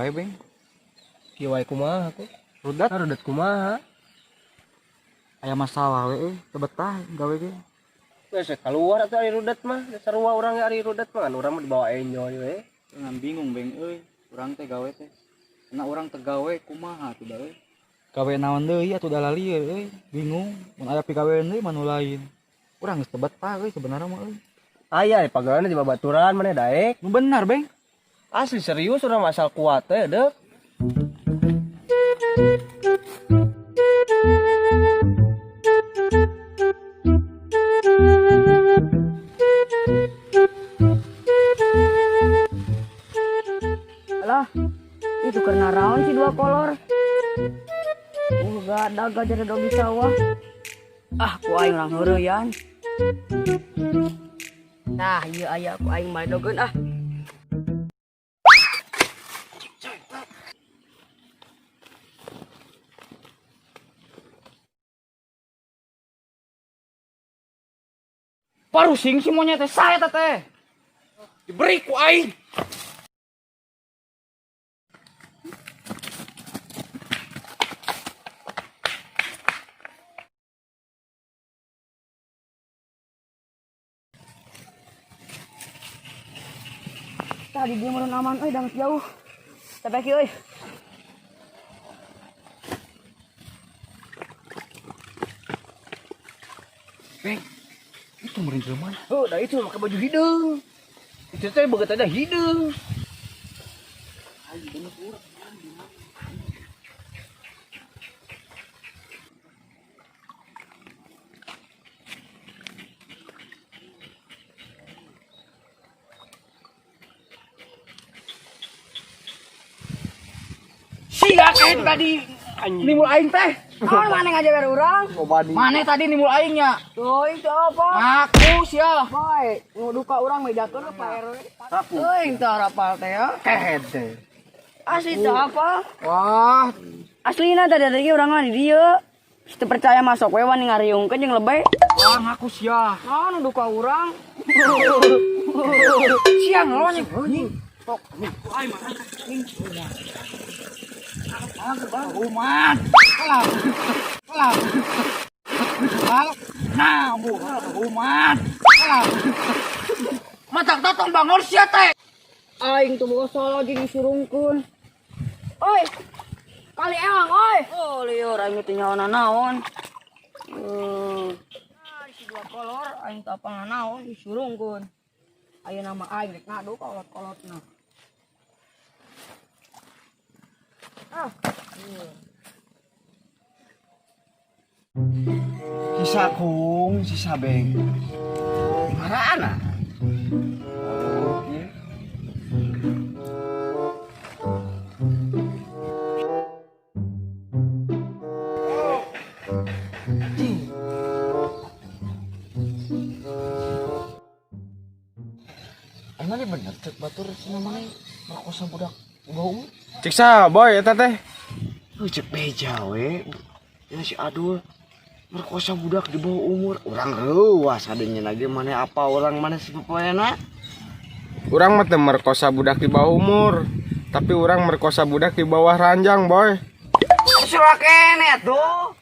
wae, Beng. Kieu wae kumaha aku? Rudat. Rudat kumaha? Aya masalah we euy, teu betah gawe ge. Geus keluar atuh ari rudat mah, sarua urang ari rudat mah, urang mah dibawa enjoy we. Ngan bingung, Beng euy, urang teh gawe teh. Karena urang teu gawe kumaha atuh da euy. Gawe naon deui atuh da lalieur euy, bingung. Mun aya pigawean deui mah nu lain. Urang geus teu betah euy sebenarnya mah euy. Aya pagawean di babaturan maneh daek. Nu benar, Beng. Asli serius urang asal kuat teh deuk. Lah, itu karena raon si dua kolor. Gak ada jadi dogi sawah. Ah, ku aing urang heureuyan. Nah, ieu aya ku aing mah dogeun ah. Parusing si monyet teh sae teh. Diberi ku aing. Tadi dia meureun aman euy dang jauh. Sampai kieu euy. Beng, itu meureun jelema. Oh, dah itu make baju hideung. Itu teh beungeut aja hideung. Sia kayak tadi nimul aing teh. Naon maneh ngajaber urang? Maneh tadi nimul aing nya. Teuing teu apa? Ngaku sia. Bae, nu duka urang mah jatuh Pak RW. Teuing teu rapal teh ya. Kehed teh. Asli teu apa? Wah, Aslina tadi tadi urang mah di dieu. Teu percaya masuk we wani ngariungkeun jeung lebay. wah ngaku sia. Naon nu duka urang? Sia ngelonyek anjing. Tok, aing mah anjing. Kuman. Kalah. Kalah. Kalah. Nah, bu, kuman. Kalah. Matak totong bangor sia teh. Aing tuh boga salah jeung disurungkeun. Oi. Kali ewang oi. Oh, lieur aing teh nyaona naon. Si dua kolor aing teh apa naon disurungkeun. Ayeuna mah aing rek ngadu kolot-kolotna. Ah. Sisa kung, sisa Beng. Marana. Emang ini bener cek batur cenah maneh merkosa budak bau. Cik sa boy eta teh. Heuh cek beja we. Ya si Adul merkosa budak di bawah umur. Urang reuas adanya lagi maneh apa orang maneh si popoena. Urang mah teu merkosa budak di bawah umur, tapi urang merkosa budak di bawah ranjang, boy. Surah kene atuh.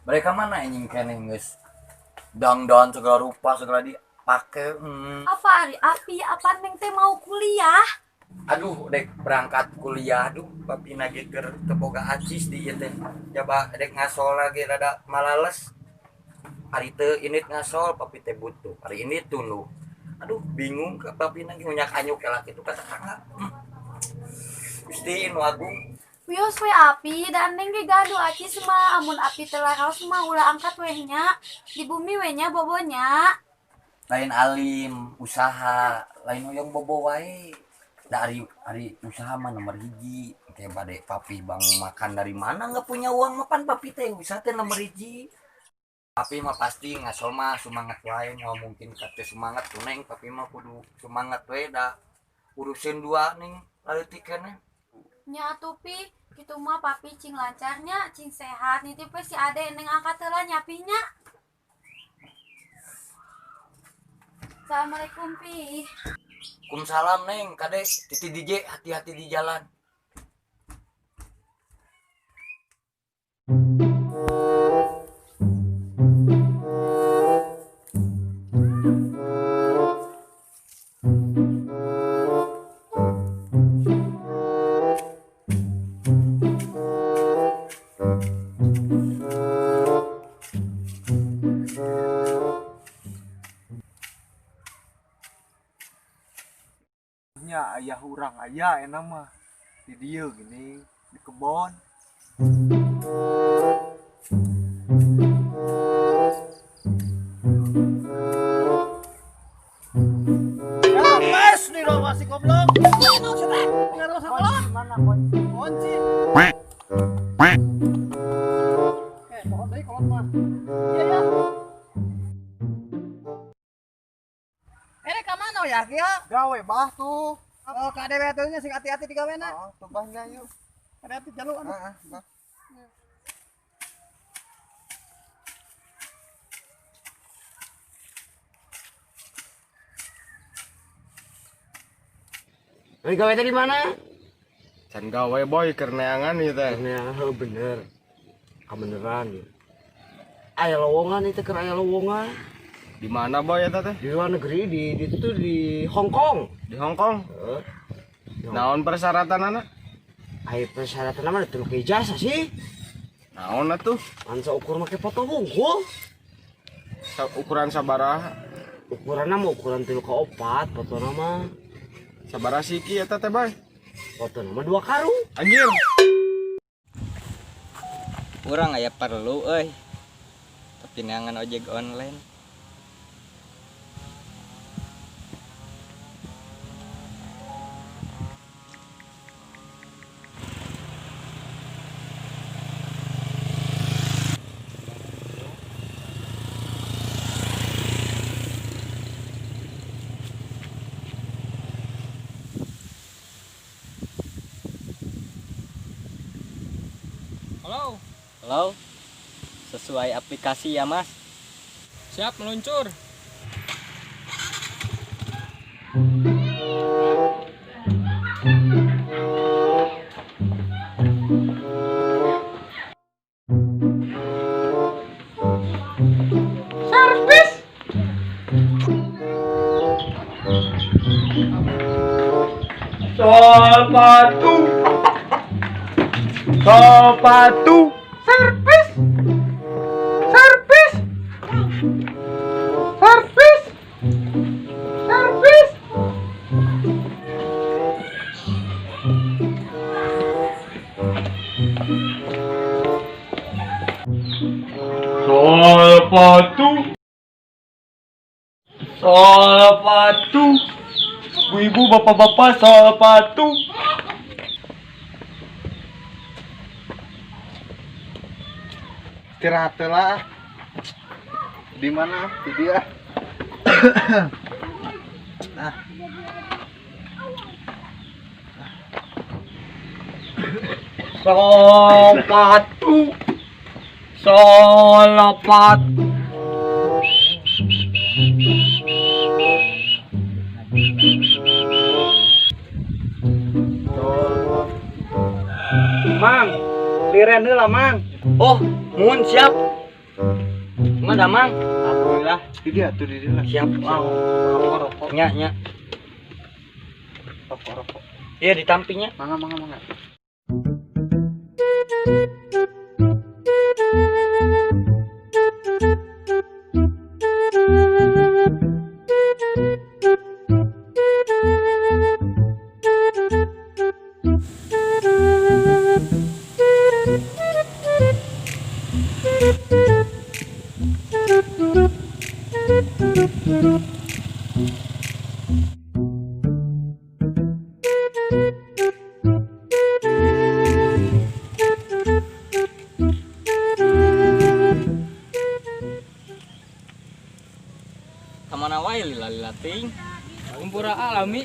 Mereka mana anjing keneh geus dangdan segala rupa segala dipake. Apa ari api apa neng teh mau kuliah? Aduh dek berangkat kuliah aduh papi nage keur teu boga acis di ieu teh. Jaba dek ngasol lagi rada malales. Ari teu init ngasol papi teh butuh. Ari ini tunduh. Aduh bingung ke papi nage ngunyak anyuk elak kitu ka tetangga. Gusti nu agung. Wios we api dan neng ge gaduh acis mah amun api teh laraos mah ulah angkat weh nya di bumi we nya bobonya. Lain alim usaha lain hoyong bobo wae. Da ari usaha mah nomor hiji. Kayak bade papi bang makan dari mana nggak punya uang mapan papi teh usaha teh nomor hiji. Papi mah pasti ngasol mah semangat wae, moal mungkin kate semangat tuh Neng, papi mah kudu semangat we da urusin dua ning laleutik keneh. Nya atuh Pi, kitu mah papi cing lancarnya, cing sehat nitip we si Ade Neng angkat heula nya Pi nya. Assalamualaikum Pi. Waalaikumsalam Neng, kade titi DJ hati-hati di jalan. Nya ayah urang aya enak mah di dieu gini di kebon. Lepas nih lo masih goblok. Mana kunci? Pohon deui kolot mah. Iya ya. Ka mana ya kieu? Gawe bah tuh. Oh, ka dewe teh nya sing hati-hati digawena. Oh, tuh bahnya yuk. Hati-hati jaluk anu. Heeh, bah. Lagi gawe teh di mana? Can gawe boy keur neangan ieu teh. Neangan heuh bener. Kabeneran. Aya lowongan itu keur aya lowongan. Di mana boy eta teh? Di luar negeri, di itu tuh di Hong Kong. Di Hong Kong? Heeh. Naon persyaratanana? Ai persyaratan mah teu make ijazah sih. Naon atuh? Ngan saukur make foto hungkul. Ukuran sabaraha? Ukuranna mah ukuran 3 ke 4 fotona mah. Sabaraha siki eta teh boy? Fotona mah 2 karung. Anjir. Urang aya perlu euy. Tapi neangan ojek online. Halo. Halo. Sesuai aplikasi ya, Mas. Siap meluncur. Servis. Sepatu. Sepatu. Servis. Servis. Servis. Servis. Sepatu. Sepatu. Ibu-ibu, bapak-bapak, sepatu. Istirahat lah. Di mana? Di dia. Nah. Sepatu. Sepatu. Mang, liren heula Mang. Oh, mun siap. Mana Mang? Alhamdulillah. Di dia tuh di dia. Siap. Wow, rokok rokok. Nya nya. Rokok rokok. Iya ditampinya. Mangga mangga mangga. Sami.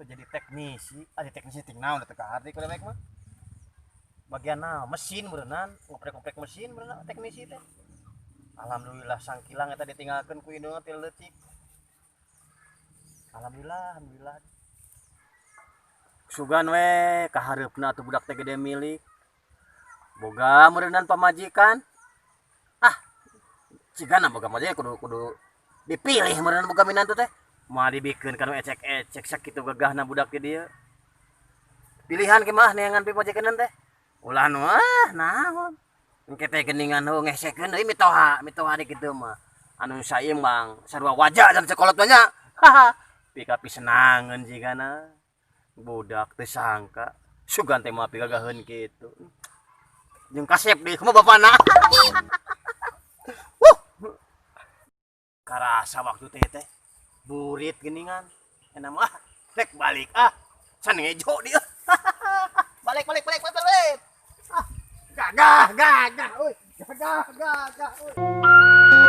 Jadi teknisi, ada teknisi ting naon teu kaharti ku dewek mah. Bagian naon mesin beureunan, ngoprek-ngoprek mesin beureunan teknisi teh. Alhamdulillah sangkilang eta ditinggalkeun ku indungna ti leutik. Alhamdulillah, alhamdulillah. Sugan we kahareupna atuh budak teh gede milik. Boga meureunan pamajikan. Ah, cigana boga mah kudu dipilih meureunan boga minantu teh. Moal dibikeun kana ecek-ecek sakitu gagahna budak di dieu. Pilihan ke mah neangan pipojikeun teh. Ulah nu ah naon. Engke teh geuningan heuh ngesekeun deui mitoha, mitoha di kitu mah. Anu saimbang sarua wajah dan sekolot mah nya. Haha. Pikapisenangeun jigana. Budak teu sangka sugan teh moal pigagaheun kitu. Jeung kasep deui kumaha bapana. Wuh. Karasa waktu teh teh. Burit geningan enak mah rek balik ah can ngejo dia. Balik balik balik balik balik ah, gagah gagah euy, gagah gagah euy.